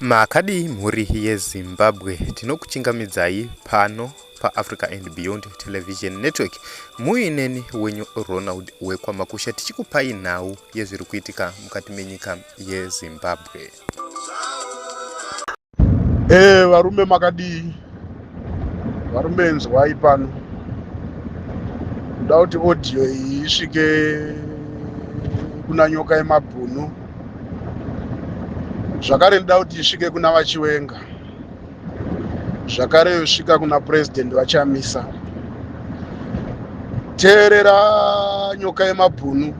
Makadii mhuri yeZimbabwe, tinokuchingamidzai pano paAfrica and Beyond Television Network muineni wenyu Ronald wekwaMakusha tichikupai nhau yezviri kuitika mukati menyika yeZimbabwe. Eh, varume makadii? Varume inzwai pano. Ndoda kuti audio iyi isvike kuna nyoka yemabhunu. Zvakare ndoda kuti isvike kuna vaChiwenga. Zvakare yosvika kuna President vaChamisa. Teerera nyoka yemabhunu.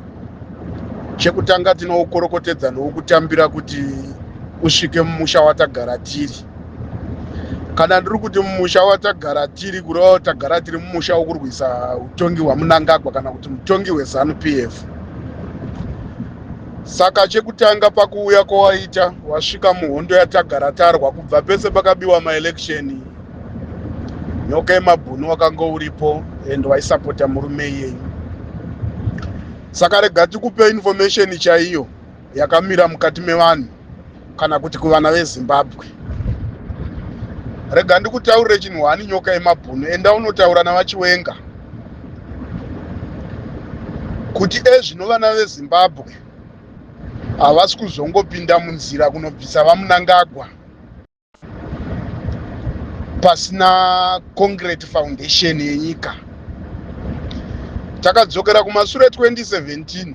Chekutanga tinoukorokotedza noukutambira kuti usvike mumusha watagara tiri. Kana ndiri kuti mumusha watagara tiri, kureva tagara tiri mumusha wokurwisa utongi hwaMnangagwa kana kuti mutongi hweZanu PF. Saka chekutanga pakuuya kwawaita, wasvika muhondo yatagara tarwa kubva pese pakabiwa maelection. Nyoka yemabhunu wakanga uripo and waisapota murume iyeyu. Saka rega tikupe information chaiyo yakamira mukati mevanhu kana kuti kuvana veZimbabwe. Rega ndikutaurire chinhu hwani nyoka yemabhunu, enda unotaura navaChiwenga kuti ezvino vana veZimbabwe havasi kuzongopinda munzira kunobvisa vaMnangagwa pasina concrete foundation yenyika. Takadzokera kumasure 2017,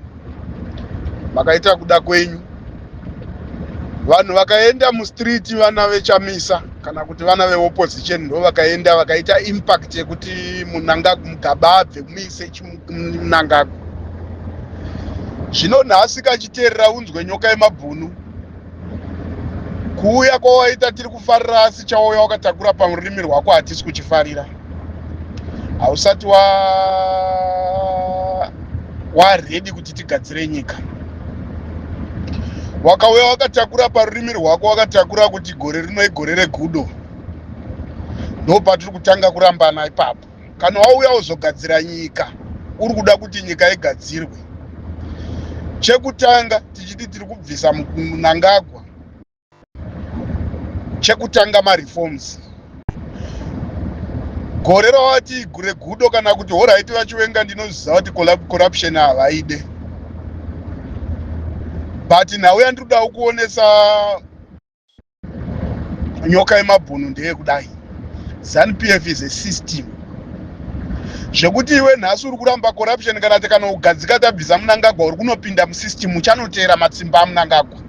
makaita kuda kwenyu, vanhu vakaenda mustreet, vana veChamisa kana kuti vana veopposition ndo vakaenda vakaita impact yekuti Mnangagwa Mugabe abve, muise Mnangagwa. Zvino nhasi kachiteerera unzwe nyoka yemabhunu, kuuya kwawaita tiri kufarira, asi chauya wakatakura parurimi rwako hatisi kuchifarira. Hausati wa waready kuti tigadzire nyika. Wakauya wakatakura parurimi rwako, wakatakura kuti gore rino igore regudo. Ndo patiri kutanga kurambana ipapo. Kana wauya uzogadzira nyika, uri kuda kuti nyika igadzirwe, chekutanga tichiti tiri kubvisa Mnangagwa, chekutanga mareforms. Gore rawati regudo kana kuti alright, vaChiwenga, ndinoziva kuti corruption havaide, but nhau yandiri kuda kuonesa nyoka yemabhunu ndeyekudai: ZANU PF is a system, zvekuti iwe nhasi uri kuramba corruption, kana tikanogadzika tabvisa Mnangagwa, uri kunopinda musystem, uchanoteera matsimba aMnangagwa.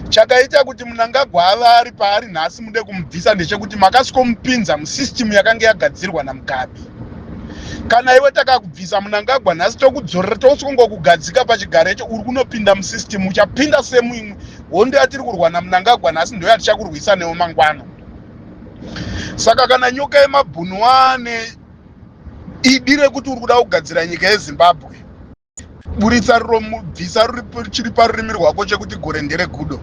Chakaita kuti Mnangagwa ave ari paari nhasi mude kumubvisa ndechekuti makasikomupinza musystem yakanga yagadzirwa naMugabe. Kana iwe takakubvisa Mnangagwa nhasi, tokudzorera, tosongokugadzika pachigaro icho, uri kunopinda musystem, uchapinda semuimwe hondo yatiri kurwa naMnangagwa nhasi, ndo yatichakurwisa newo mangwana. Saka kana nyoka yemabhunu wane idi rekuti uri kuda kugadzira nyika yeZimbabwe, buritsa ruromo, bvisa chiri parurimi rwako chekuti gore nderegudo.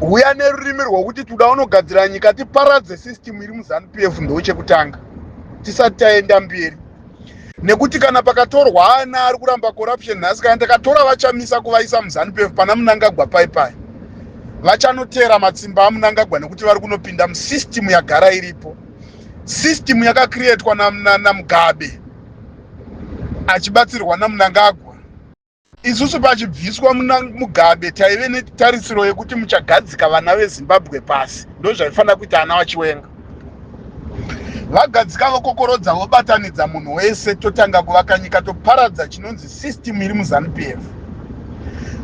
Uya nerurimi rwokuti toda unogadzira nyika, tiparadze system iri muZANU PF, ndo chekutanga tisati taenda mberi. Nekuti kana pakatorwa ana ari kuramba corruption nhasi, kana takatora vaChamisa kuvaisa muZANU PF pana Mnangagwa pai pai, vachanotera matsimba aMnangagwa, nekuti vari kunopinda musystem yagara iripo, system yakacreatwa naMugabe achibatsirwa naMnangagwa. Isusu pachibviswa Mugabe taive netarisiro yekuti muchagadzika vana veZimbabwe pasi. Ndo zvaifanira kuita ana vaChiwenga, vagadzika, vokokorodza, vobatanidza munhu wese, totanga kuvaka nyika, toparadza chinonzi system iri muZANU PF.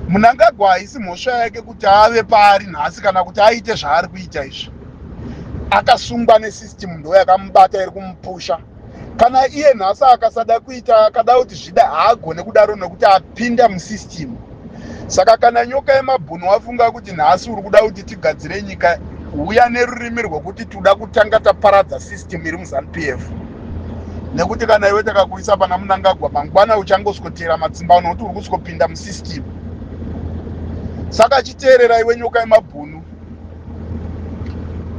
Mnangagwa haisi mhosva yake kuti ave paari nhasi kana kuti aite zvaari kuita izvi. Akasungwa nesystem, ndo yakamubata, iri kumupusha. Kana iye nhasi akasada kuita, akada kuti zvida, haagone kudaro nekuti apinda musystem. Saka kana nyoka yemabhunu wafunga kuti nhasi uri kuda kuti tigadzire nyika, uya nerurimi rwekuti toda kutanga taparadza system iri muZANU PF, nekuti kana iwe takakuisa pana Mnangagwa mangwana, uchangoswotera matsimba nokuti uri kuswopinda musystem. Saka chiteerera iwe nyoka yemabhunu,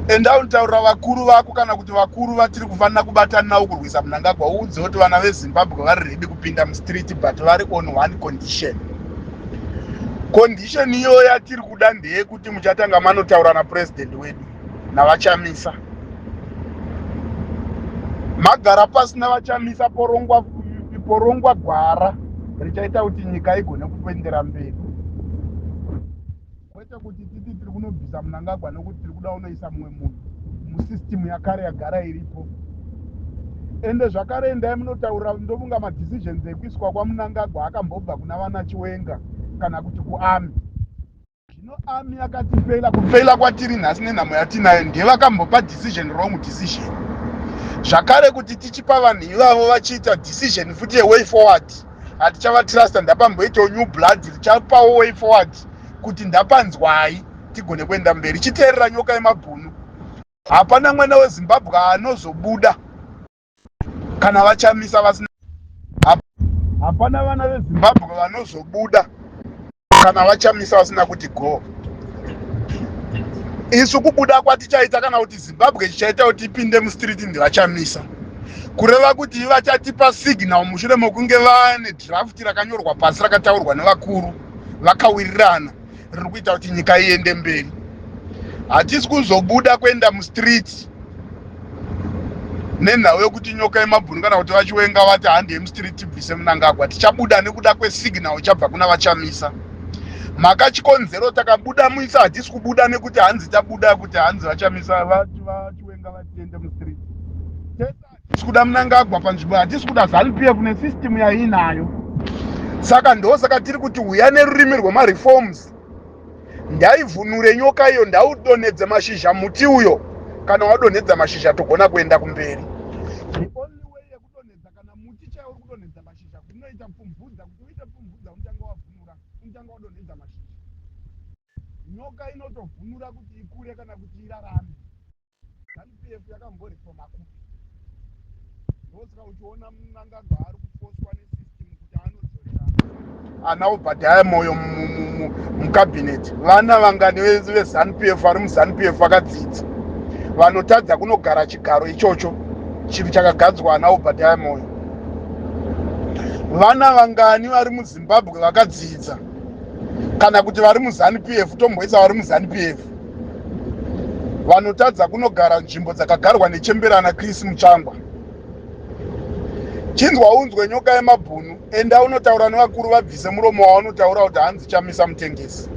enda unotaurira vakuru vako kana kuti vakuru vatiri kufanira kubatana navo kurwisa Mnangagwa, uudze kuti vana veZimbabwe vari ready kupinda mustreet, but vari on one condition. Condition iyo yatiri kuda ndeyekuti muchatanga manotaura napurezidendi wedu navaChamisa. Magara pasi navaChamisa, porongwa, porongwa gwara richaita kuti nyika igone kuendera mberi, kwete kuti titi tiri kunobvisa Munangagwa nekuti tiri kuda kunoisa mumwe munhu musystem yakare yagara iripo. Ende zvakare endai munotaura, ndofunga madecisions ekuiswa kwaMunangagwa akambobva kuna vana Chiwenga kana kuti kuarmy. Zvino army yakatifeila, kufeila kwatiri nhasi nenhamo yatinayo ndevakambopa decision, wrong decision zvakare. Kuti tichipa vanhu ivavo vachiita decision futi yeway forward, hatichavatrusta. Ndapamboitawo new blood richapawo way forward kuti ndapanzwai tigone kuenda mberi. Chiteerera, nyoka yemabhunu, hapana mwana weZimbabwe anozobuda kana vaChamisa vasina. Hapana vana veZimbabwe vanozobuda kana vaChamisa vasina kuti go. Isu kubuda kwatichaita kana kuti Zimbabwe chichaita kuti ipinde mustreet ndevaChamisa, kureva kuti vachatipa signal mushure mokunge vane draft rakanyorwa pasi, rakataurwa nevakuru vakawirirana, riri kuita kuti nyika iende mberi. Hatisi kuzobuda kuenda mustreet nenhau yekuti nyoka yemabhunu kana kuti vaChiwenga vati handei mustreet tibvise Munangagwa. Tichabuda nekuda kwesignal ichabva kuna vaChamisa. Mhaka chikonzero takabuda muisa, hatisi kubuda nekuti hanzi tabuda kuti hanzi vaChamisa vaChiwenga vatiende mustreet. Tese hatisi kuda Munangagwa panzvimbo, hatisi kuda ZANU PF nesystem yaiinayo. Saka ndosaka tiri kuti uya nerurimi rwemareforms, ndaivhunure nyoka iyo, ndaudonhedze mashizha muti uyo. Kana wadonhedza mashizha, togona kuenda kumberi. The only way yekudonhedza, kana muti chaiwo uri kudonhedza mashizha, kunoita pfumvudza. Kuti uite pfumvudza, unotanga wavhunura, unotanga wadonhedza mashizha. Nyoka inotovhunura kuti ikure kana kuti irarame. ZANU PF yakamboreforma kupi? Ndosaka uchiona Mnangagwa ari kufoswa nesystem kuti anodzorera ana Obadiah Moyo mucabinet. Vana vangani veZANU PF vari muZANU PF vakadzidza vanotadza kunogara chigaro ichocho chiri chakagadzwa ana Obadiah Moyo? Vana vangani vari muZimbabwe vakadzidza kana kuti vari muZANU PF, tomboisa vari muZANU PF, vanotadza kunogara nzvimbo dzakagarwa nechemberana Chris Mutsvangwa? Chinzwa unzwe, nyoka yemabhunu, enda unotaura nevakuru vabvise muromo waunotaura kuti hanzi Chamisa mutengesi.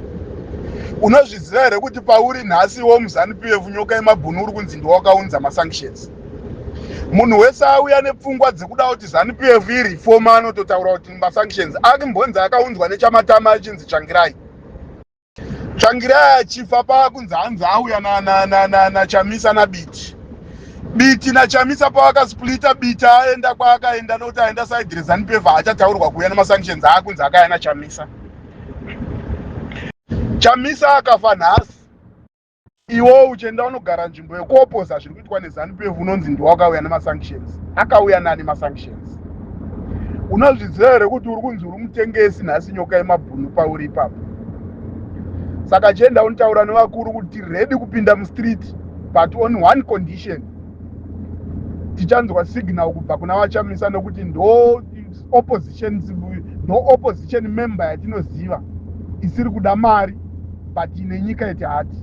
Unozviziva here kuti pauri nhasi wo muZANU PF, nyoka yemabhunu, uri kunzi ndiwakaunza masanctions? Munhu wese auya nepfungwa dzekuda kuti ZANU PF ireform anototaura kuti masanctions akimbonzi akaunzwa nechamatama achinzi Tsvangirai. Tsvangirai achifa, paakunzi hanzi auya naChamisa naBiti. Biti naChamisa pavakasplita, Biti aenda kwaakaenda nokuti aenda side reZANU PF, haachataurwa kuuya nemasanctions, aakunzi akauya naChamisa. Chamisa akafa nhasi, iwo uchienda unogara nzvimbo yekuopoza zviri kuitwa neZANU PF, unonzi ndiwakauya nemasanctions. Akauya nani masanctions? Unozviziva here kuti uri kunzi uri mutengesi nhasi, nyoka yemabhunu, pauri ipapo? Saka chienda unotaura nevakuru kuti tiri ready kupinda mustreet, but on one condition: tichanzwa signal kubva kuna vaChamisa, nokuti ndo opposition, ndo opposition member yatinoziva isiri kuda mari but ine nyika yeti hati.